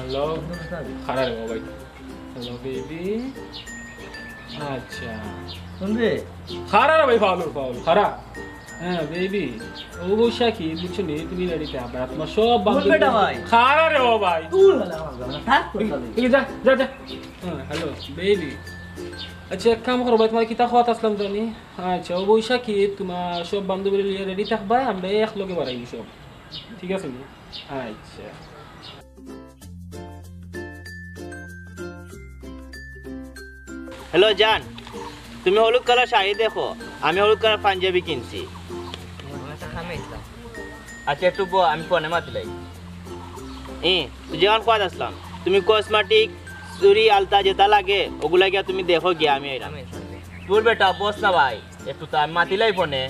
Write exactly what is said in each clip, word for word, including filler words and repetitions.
হ্যালো। খারা রে বাবা ভাই। Hello baby. আচ্ছা। কোন রে? খারা রে ভাই, ফাউল, ফাউল, খারা। হ্যাঁ বেবি, ও বৈশাখী, বুঝছো নি, তুমি রেডি থাকবা, তোমার সব বান্ধবী বেটা ভাই। খারা রে বাবা ভাই। তুই হলে আমার বাবা, থাক তো তাহলে। যা, যা, যা। হ্যাঁ, হ্যালো বেবি। আচ্ছা, এক কাম করো ভাই, তোমার কিতা কথা আসলাম জানি। আচ্ছা, ও বৈশাখী, তোমার সব বান্ধবী লিয়া রেডি থাকবা, আমরা এক লগে বাড়াইবো সব। ঠিক আছে নি? আচ্ছা। হ্যালো জান, তুমি হলুদ কালার শাড়ি দেখো, আমি হলুদ কালার পাঞ্জাবি কিনছি। আচ্ছা, একটু বও, আমি ফোনে মাতিলাই। এ, তুই যেখান কোয়াদ আসলাম, তুমি কসমেটিক, চুড়ি, আলতা যেটা লাগে, ওগুলা গিয়া তুমি দেখো গিয়া, আমি আইরাম। তোর বেটা, বস না ভাই, একটু তো আমি মাতিলাই ফোনে।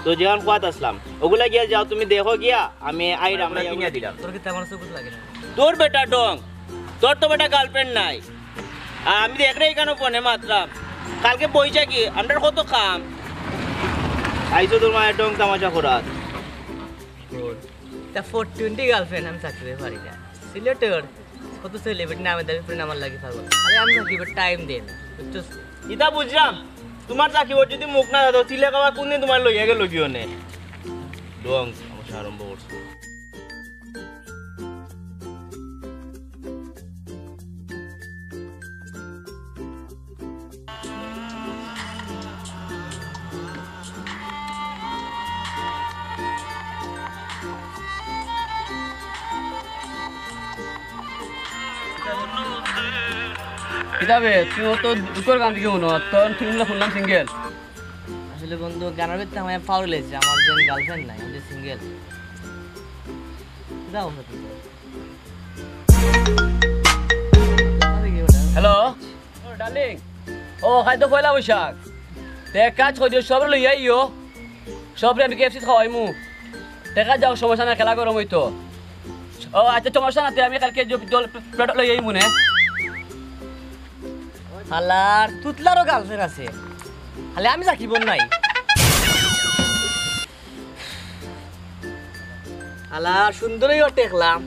তো যেখান কোয়াত আসলাম, ওগুলা গিয়া যাও, তুমি দেখো গিয়া, আমি আইরাম। আমরা কিনে দিলাম। তোর কি তেমন চকুত লাগে না? তোর বেটা ডং, তোর তো বেটা গার্লফ্রেন্ড নাই। আর আমি দেখ রে এখানে ফোনে মাতলাম, কালকে বৈশাখী, আমরার কত কাম। আইসো তোর মায়ের ডং তামাশা করার। তা ফোর টোয়েন্টি গার্লফ্রেন্ড আমি থাকতে পারি না। সিলেটের কত সেলিব্রিটি নামে দাবি করে আমার লাগে পাগল। আরে আমি থাকি, এবার টাইম দেন, বুঝছো? ইতা বুঝলাম, তোমার চাকরি ওর যদি মুখ না দাও, তিলে কাবা কোনদিন তোমার লইয়া গেল গিয়ে নে। ডং তামাশা আরম্ভ করছে। কিতাবে, তুই অত দুঃখর গান দিকে মনে হয়, তোর ফিল্মটা শুনলাম সিঙ্গেল। আসলে বন্ধু, গানের ভিতরে আমার পাওয়ার লেগেছে, আমার যেন গার্লফ্রেন্ড নাই, আমি সিঙ্গেল। যাও, হ্যালো। ও ডার্লিং, ও খাইতো পয়লা বৈশাখ, তে এক কাজ করিও, সব লইয়া আইও, সব আমি কেএফসি খাওয়াইমু। দেখা যাও, সমস্যা না, খেলা গরম হইতো। ও আচ্ছা, সমস্যা না, তে আমি কালকে জ-, জল প্লেট লইয়া আইমু নে। হালার তুতলারও গার্লফ্রেন্ড আছে, খালি আমি সাকিবর নাই। আলা, সুন্দরই ওর দেখলাম।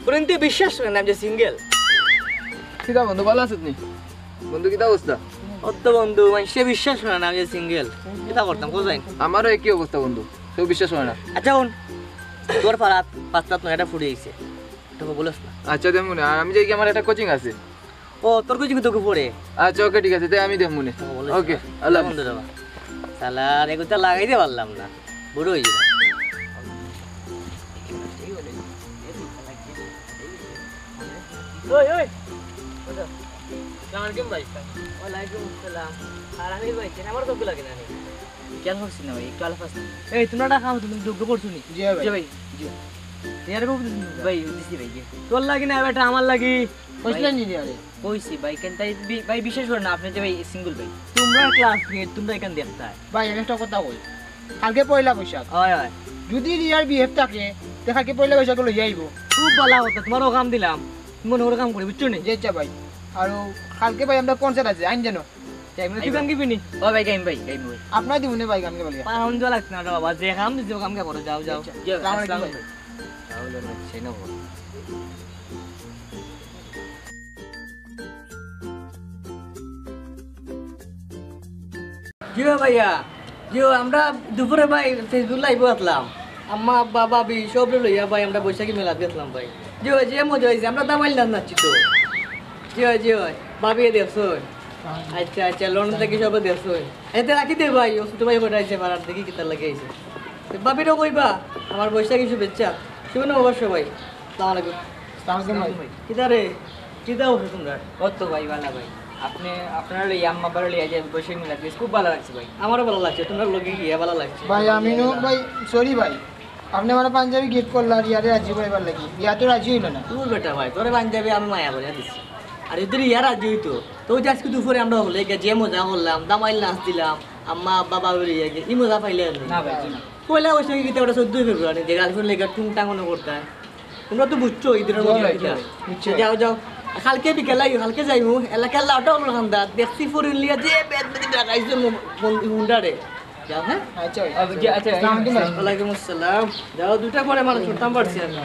পুরিন্তি বিশ্বাস করে না, আমি যে সিঙ্গেল। কিতা বন্ধু, ভালা আছস নি? বন্ধু, কিতা অবস্থা? অত বন্ধু, মানুষে বিশ্বাস করে না, আমি যে সিঙ্গেল। কিতা করতাম, কোথায়? আমারও একই অবস্থা বন্ধু, কেউ বিশ্বাস করে না। আচ্ছা, হুন, তোর পাড়াত পাঁচটাত নয়টা ফুড়ি আইছে, তোকে বলস না। আচ্ছা, দেমুনে, আর আমি যাই কি, আমার একটা কোচিং আছে। ও, তোর কোচিং তো পড়ে। আচ্ছা, ওকে, ঠিক আছে, তাই আমি দেখমুনে। ওকে, আল্লাহ হাফেজ। বন্ধু রে বা। শালা, আর এগুলো লাগাইতে পারলাম না, বুড়ো হয়ে যাবে। ওই, ওই। আসসালামু আলাইকুম ভাই। ওয়ালাইকুম আসসালাম। আর আমি ভাই, চেন আমার তো লাগে না রে। খেয়াল করছি না ভাই, একটু আলাপ আছে। এই, তোমরা একটা কাম, তুমি যোগ্য পড়ছো নি? জি ভাই। জি ভাই, জি। ইয়ার বাবু দিছি ভাই। ভাই, দিছি ভাই, জি। তোর লাগি না বেটা, আমার লাগি। কইছিলেন নি আরে? কইছি ভাই, কেন তাই বি-, ভাই বিশ্বাস করে না, আপনি যে ভাই সিঙ্গেল ভাই। তোমরা ক্লাসমেট, তোমরা এখান দেখতায়। ভাই, আমি একটা কথা কই। কালকে পয়লা বৈশাখ। হয়, হয়। যদি রিয়ার বিহেভ থাকে, তে কালকে পয়লা বৈশাখ লইয়া আইবো। খুব ভালা কথা, তোমারও কাম দিলাম। মনে করে কাম করি, বুঝছো নি? জি আচ্ছা ভাই। আর কালকে ভাই আমরা কনসার্ট আছে, আইন যেন। যাই মানে, তুই গান গাইবি নি? ও ভাই, গাইম ভাই, গাইম ভাই। আপনার দিবনে ভাই গান গাইবা লিয়া। পাউন্ড লাগছে না রে বাবা, যে কাম দিছি, ও কাম কে করো, যাও, যাও। আচ্ছা, যাও, আসসালামু আলাইকুম আসসালামু ভাই। আলাইকুম। তাহলে হচ্ছে না বল। জি ভাই ভাইয়া, জি ভাই, আমরা দুপুরে ভাই Facebook লাইভে আসলাম, আম্মা, আব্বা, ভাবি সব লইয়া ভাই আমরা বৈশাখী মেলাত গেছিলাম ভাই। জি ভাই, যে মজা হয়েছে, আমরা দামাইল নাচ নাচছি তো। জি ভাই, জি ভাই, ভাবিয়ে দেখছো? আচ্ছা, আচ্ছা, লন্ডন থেকে সব দেখছো? এতে রাখি দে ভাই, ও ছোট ভাই কটা আইছে, পাড়ার দেখি কিতা লাগে আইছে। তো ভাবিরও কইবা, আমার বৈশাখী শুভেচ্ছা। শুভ নববর্ষ ভাই। আসসালামু আলাইকুম। আসসালামু আলাইকুম ভাই। কিতা রে? কিতা অবস্থা তোমরা? কত ভাই, ভালা ভাই। আপনি, আপনারা লই, আম্মা বাড়ি লইয়া যে বৈশাখী মেলা দিস, খুব ভালা লাগছে ভাই। আমারও ভালা লাগছে, তোমরা লগে গিয়া ভালা লাগছে। ভাই, আমি নু-, ভাই, সরি ভাই। আপনি আমার পাঞ্জাবি গিফট করলা আর ইয়ারে রাজি করাইবার লাগি। ইয়া তো রাজি হইল না। তুই বেটা ভাই, তোরে পাঞ্জাবি আমি মায়া করিয়া দিছি। আর যদি ইয়া রাজি হইতো, তো ওই যে আজকে দুপুরে আমরা হলে গিয়া যে মজা করলাম, দামাইল নাচ দিলাম, আম্মা, আব্বা, বাবা লইয়া গিয়া, ই মজা পাইলে আর না। না ভাই, জি না। পয়লা বৈশাখে কিতা ওটা চোদ্দই ফেব্রুয়ারি, যে গার্লফ্রেন্ড লেগে টুং টাং অনো করতায়। তোমরা তো বুঝছো, এই ধরনের জি মজা ভাই, কিতা। বুঝছি। যাও, যাও। কালকে বিকেলে আইও, কালকে যাইমু। এলাকার লাউটা হলো খান্দা। দেখছি ফোর হুইল নিয়ে যে বেদ বেদি ডাকাইছে মো-, মন-, হুন্ডারে। যাও, হ্যাঁ? আচ্ছা ভাই। আচ্ছা, আচ্ছা, আসসালামু আলাইকুম ভাই। ওয়ালাইকুম আসসালাম। যাও, দুইটা পরে মানুষ করতাম পারছি আর না।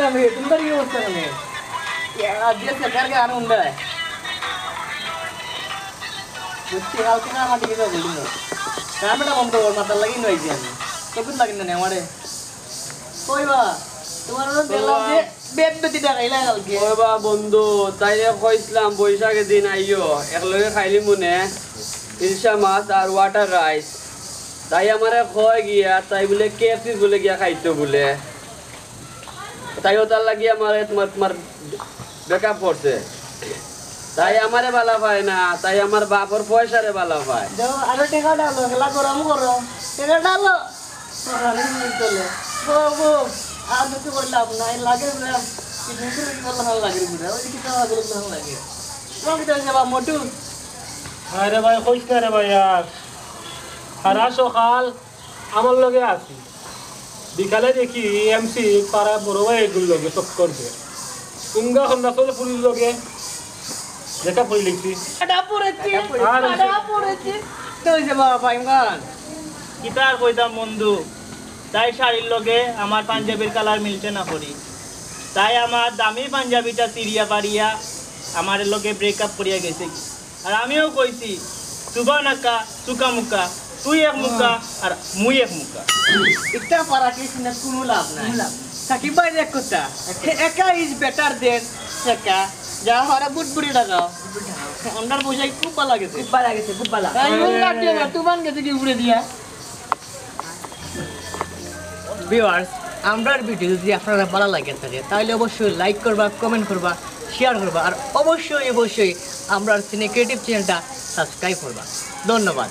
আমি, তোমরা কি অবস্থা কেন? আজ যে সরকার গান উন্ডায়। বুঝছি, কালকে না আমার টিকিট বলবো। কামটা বন্ধ কর, মাথার লাগি নইছি আমি। চোখের লাগি না নে আমারে। কই বা, তোমার ওরা ও দেখলাম বা। যে বেদ বেদি দেখাইলা কালকে। ও বা বন্ধু, তাইরে কইছিলাম বৈশাখের দিন আইও, একলগে খাইলি মনে ইলশা মাছ আর ওয়াটার রাইস। তাই আমারে কয় গিয়া, তাই বলে কেএফসি বলে গিয়া খাইতো বলে। তাই ওটার লাগি আমারে তোমার, তোমার ব্রেকআপ করছে। তাই আমারে বালা পায় না, তাই আমার বাপর পয়সারে বালা পায়। দেও, আরো টেকা ডালো, গেলা গরম করো। টেকা ডালো। আরে, মন চলে। বউ, বউ, আর তো কই লাভ নাই, লাগে না। কি সুন্দর কি বললাম, লাগে না। ওই কি তো লাগে না, লাগে। তোমার কি তো যাবা, মোটু? আরে ভাই, কইস না রে ভাই আর। আর আসো কাল আমার লগে আছি। বিকালে দেখি এমসি পাড়া বড় ভাই এগুর লগে চক্কর দে। কুঙ্গা খন্ডা চলে পুলিশ লগে। যেটা পড়ি লিখছি। কাটা পড়েছি, আর কাটা পড়েছি। তো ওই যে বাবা, ইমরান। কিতা আর কইতাম বন্ধু, তাই শাড়ির লগে আমার পাঞ্জাবির কালার মিলছে না করি, তাই আমার দামি পাঞ্জাবিটা চিরিয়া পারিয়া আমার লগে ব্রেকআপ করিয়া গেছে। আর আমিও কইছি, তুবা নাকা, তুকা মুকা, তুই এক মুকা, আর মুই এক মুকা। ইটা পারা কি শুনে কোনো লাভ নাই। কোনো লাভ নাই। সাকিব ভাই এক কথা, একা is better than একা। যা হরে বুট বুড়ি লাগাও। আমার বৈশাখী খুব ভালা গেছে। খুব ভালা গেছে, খুব ভালা। তাই ওই রাখলে না, তুমান গেছে কি উপরে দিয়া? ভিউয়ার্স, আমরার ভিডিও যদি আপনারা ভালা লাগে থাকে, তাহলে অবশ্যই লাইক করবা, কমেন্ট করবা, শেয়ার করবা, আর অবশ্যই, অবশ্যই আমরার সিনে ক্রিয়েটিভ চ্যানেলটা সাবস্ক্রাইব করবা। ধন্যবাদ।